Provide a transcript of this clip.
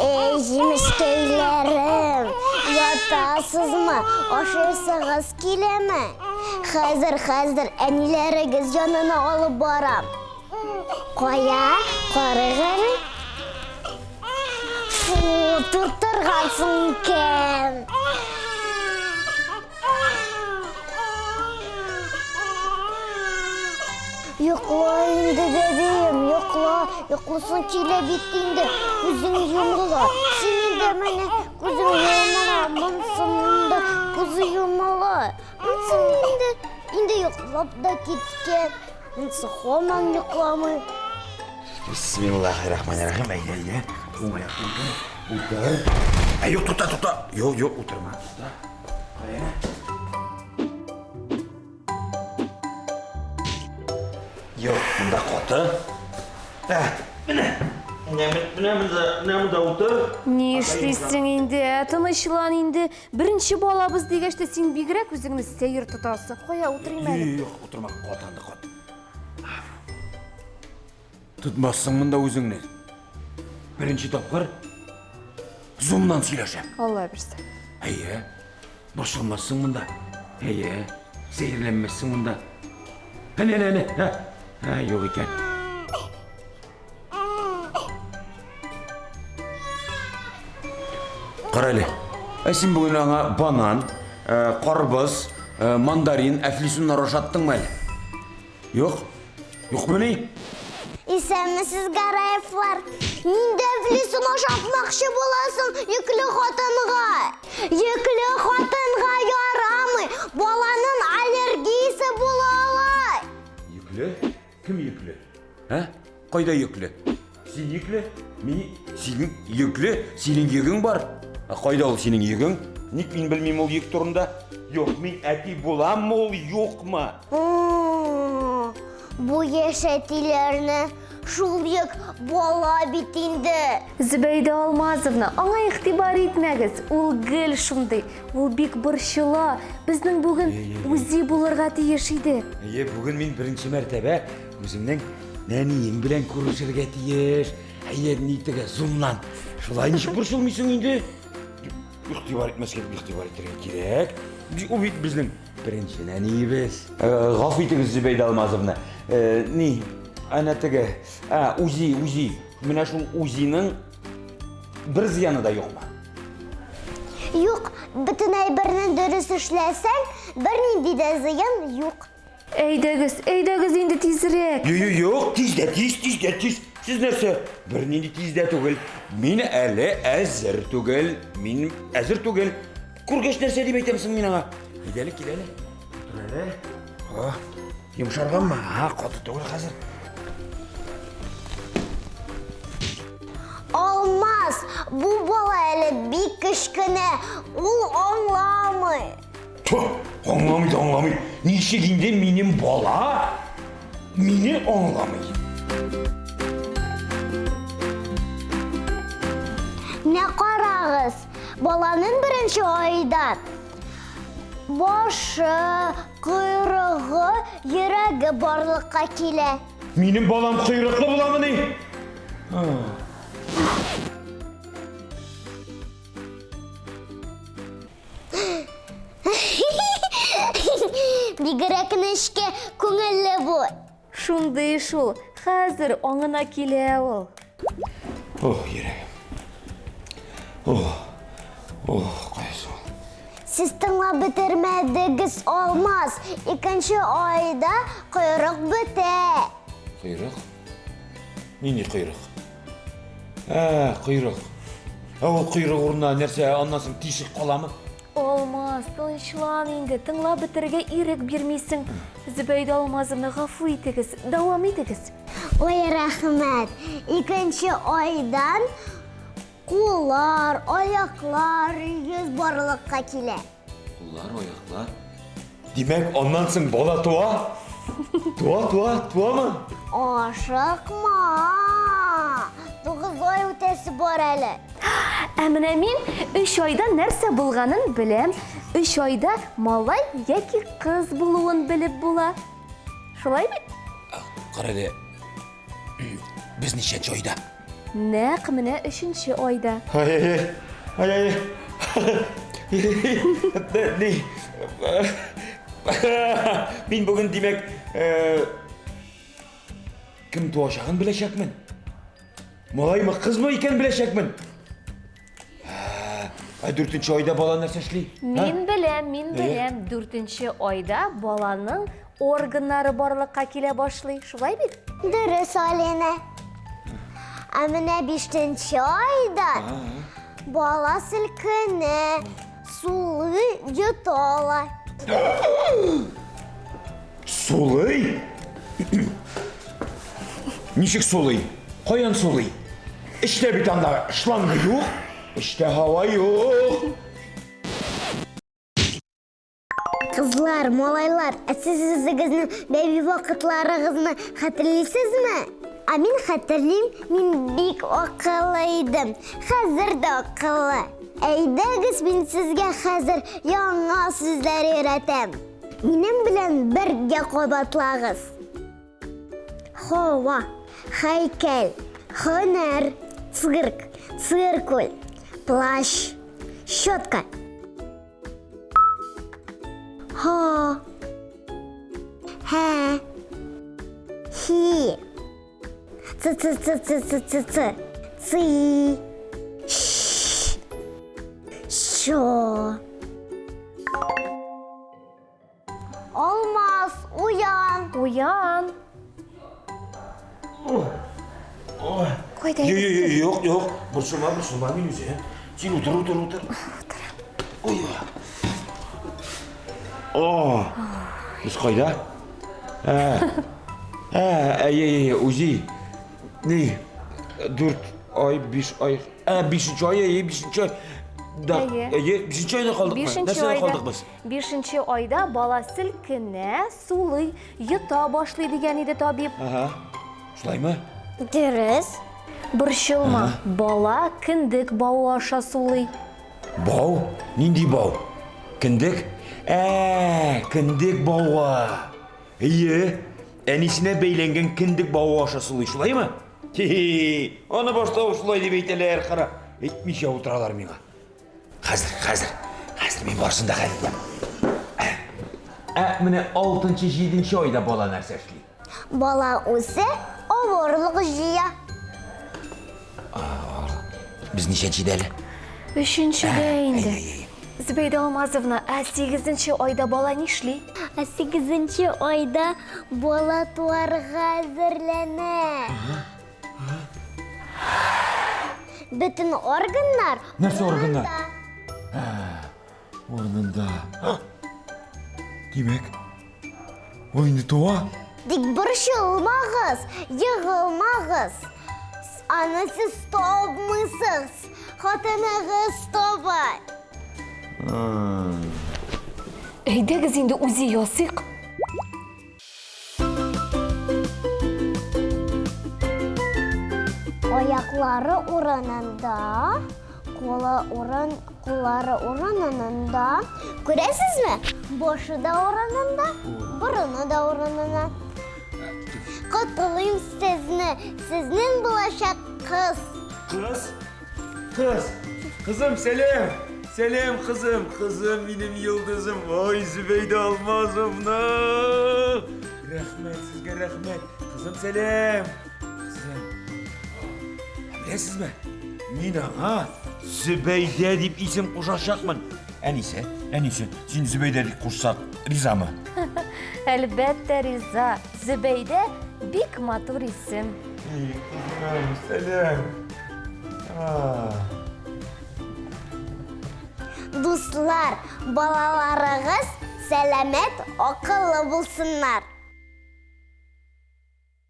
Эй, җимешкәйләрем, ятасызмы? Ашыйсыгыз киләме? Хәзер, хәзер әниләрегез янына алып барам. Кая? Карыйк әле. Фу, тутыргансың икән. Йокла инде, бәбием, йокла. Йоклыйсың килә бит инде. Күзең йомыла. Син инде менә күзең йомыла. Монсының да күзе йомыла. Монсы инде инде йоклап да киткән. Монсы һаман йокламый. Бисмиллахиррахманиррахим. Әйдә, әйдә. Уң аяктан кер. Утыр. Ә юк, тукта, тукта. Юк, юк, утырма. Тукта. Кая? Юк, монда каты. Ә, менә. Менә, менә монда, менә монда утыр. Ни эшлисең инде, ә? Тынычлан инде. Беренче балабыз дигәч тә син бигрәк үзеңне сәер тотасың. Кая утырыйм әле? Юк, утырма, кат анда, кат. Тотмассың монда үзеңне. Беренче тапкыр Зумнан сөйләшәм. Алла бирсә. Әйе. Борчылмассың монда. Әйе. Сәерләнмәссең монда. Әнә, әнә, әнә. Ә, юк икән. Кара әле. Ә син бүген аңа банан, э, карбыз, э, мандарин, әфлисуннар ашаттыңмы әле? Юк. Юкмыни? Исәнмесез, Гараевлар. Нинди әфлисун ашатмакчы буласың йөкле хатынга? Йөкле хатынга ярамый. Баланың аллергиясе була ала. Йөкле? Кем йөкле? Ә? Кайда йөкле? Син йөкле? Мин синең йөкле? Синең йөгең бар. Ә кайда ул синең йөгең? Ник мин белмим ул йөк турында? Юк, мин әти буламмы ул, юкмы? Бу яшь әтиләрне шул йөк бала бит инде. Зөбәйдә Алмазовна, аңа игътибар итмәгез, ул гел шундый, ул бик борчыла. Безнең бүген УЗИ булырга тиеш иде. Әйе, бүген мин беренче мәртәбә үземнең нәнием белән күрешергә тиеш. Әйе, ни теге зумнан. Шулай ничек борчылмыйсың инде? Игътибар итмәскә, игътибар итәргә кирәк. Ул бит безнең беренче нәниебез. Э, гафу итегез, Зөбәйдә Алмазовна. Э, ни, әнә теге, ә, УЗИ, УЗИ. Менә шул УЗИның бер зыяны да юкмы? Юк, бөтен әйберне дөрес эшләсәң, бернинди дә зыян юк. Әйдәгез, әйдәгез инде тизрәк. Юк, юк, юк, тиз дә тиз, тиз дә тиз. Сез нәрсә? Бернинди тиз дә түгел. Мин әле әзер түгел. Мин әзер түгел. Күргәч нәрсә дип әйтәм соң мин аңа? Әйдә әле, кил әле. Утыр әле. Ха, йомшарганмы? Ха, каты түгел хәзер. Алмаз, бу бала әле бик кечкенә, ул аңламый. Тьфу, аңламый да аңламый. Ничек инде минем бала мине аңламый? Менә карагыз, баланың беренче айда башы, койрыгы, йөрәге барлыкка килә. Минем балам койрыклы буламыни? Бигрәк нечкә күңелле бу. Шундый шул, хәзер аңына килә ул. Ох, йөрәгем. Ох, ох, кайсы ул? Сез тыңлап бетермәдегез, Алмаз. Икенче айда койрык бетә. Койрык? Нинди койрык? Ә, койрык. Ә ул койрык урынына нәрсә, аннан соң тишек каламы? Алмаз, тынычлан инде, тыңлап бетерергә ирек бирмисең. Зөбәйдә Алмазовна, гафу итегез, дәвам итегез. Ой, рәхмәт. Икенче айдан куллар, аяклар, йөз барлыкка килә. Куллар, аяклар. Димәк, аннан соң бала туа? Туа, туа, туамы? Ашыкма! 9 ай үтәсе бар әле. Ә менә мин 3 айда нәрсә булганын беләм. 3 айда малай яки кыз булуын белеп була. Шулай бит? Кара әле, без ничәнче айда? Нәкъ менә өченче айда. Ай-яй-яй. Ай-яй. Ни? Мин бүген, димәк, э, кем туачагын беләчәкмен. Малаймы, кызмы икән беләчәкмен. Ә дүртенче айда бала нәрсә эшли? Мин беләм, мин беләм. Дүртенче айда баланың органнары барлыкка килә башлый. Шулай бит? Дөрес, Алина. Ә менә бишенче айда бала селкенә, сулый, йота ала. Сулый? Ничек сулый? Каян сулый? Эчтә бит анда шланга юк, эчтә һава юк. Кызлар, малайлар, ә сез үзегезнең бәби вакытларыгызны хәтерлисезме? Ә мин хәтерлим, мин бик акыллы идем. Хәзер дә акыллы. Әйдәгез, мин сезгә хәзер яңа сүзләр өйрәтәм. Минем белән бергә кабатлагыз. Һава, һәйкәл, һөнәр, цирк, циркуль, плащ, щетка. Һо, һә, хи, ц ц ц ц ц ц ц, ци, щ, що. Алмаз, уян! Уян! Кайда Юк, юк, юк, юк. Борчылма, борчылма, мин үзе. Син утыр, утыр, утыр. Ой. О! Без кайда? Ә. Ә, әй, әй, әй, үзе. Ни? Дүрт ай, биш ай. Ә, бишенче ай, әйе, бишенче ай. Да, Әйе. әйе, бишенче айда калдыкмы? Бишенче Нәрсәдә айда. калдык без? Бишенче айда бала селкенә, сулый, йота башлый дигән иде табиб. Ага. Шулаймы? Дөрес. Борчылма, бала кендек бавы аша сулый. Бау? Нинди бау? Кендек? Ә, кендек бауы. Әйе, әнисенә бәйләнгән кендек бавы аша сулый, шулаймы? Хи-хи, аны башта ук шулай дип әйтәләр, кара. Әйтмичә утыралар миңа. Хәзер, хәзер, хәзер мин барысын да хәл итәм. Ә менә алтынчы, җиденче айда бала нәрсә эшли? Бала үсә, авырлык җыя. Без ничәнчедә әле? Өченчедә инде. Зөбәйдә Алмазовна, ә сигезенче айда бала нишли? Ә сигезенче айда бала туарга әзерләнә. Бөтен органнар Нәрсә органнар? урынында. Урынында. Димәк, ул инде туа? Тик борчылмагыз, егылмагыз. Аны сез тапмыйсыз. Хатыныгыз таба. Әйдәгез инде үзе ясыйк. Аяклары урынында, кулы урын, куллары урынында. Күрәсезме? Башы да урынында, борыны да урынына. Котлыйм сезне, сезнең булачак кыз. Кыз? Кыз! Кызым, сәлам! Сәлам, кызым! Кызым, минем йолдызым! Ой, Зөбәйдә Алмазовна! Рәхмәт сезгә, рәхмәт! Кызым, сәлам! Кызым. Беләсезме? Мин аңа Зөбәйдә дип исем кушачакмын. Әнисе, әнисе, син Зөбәйдә дип кушсак, ризамы? Әлбәттә, риза. Зөбәйдә бик матур исем. Кызым, сәлам! Дуслар, балаларыгыз сәламәт, акыллы булсыннар.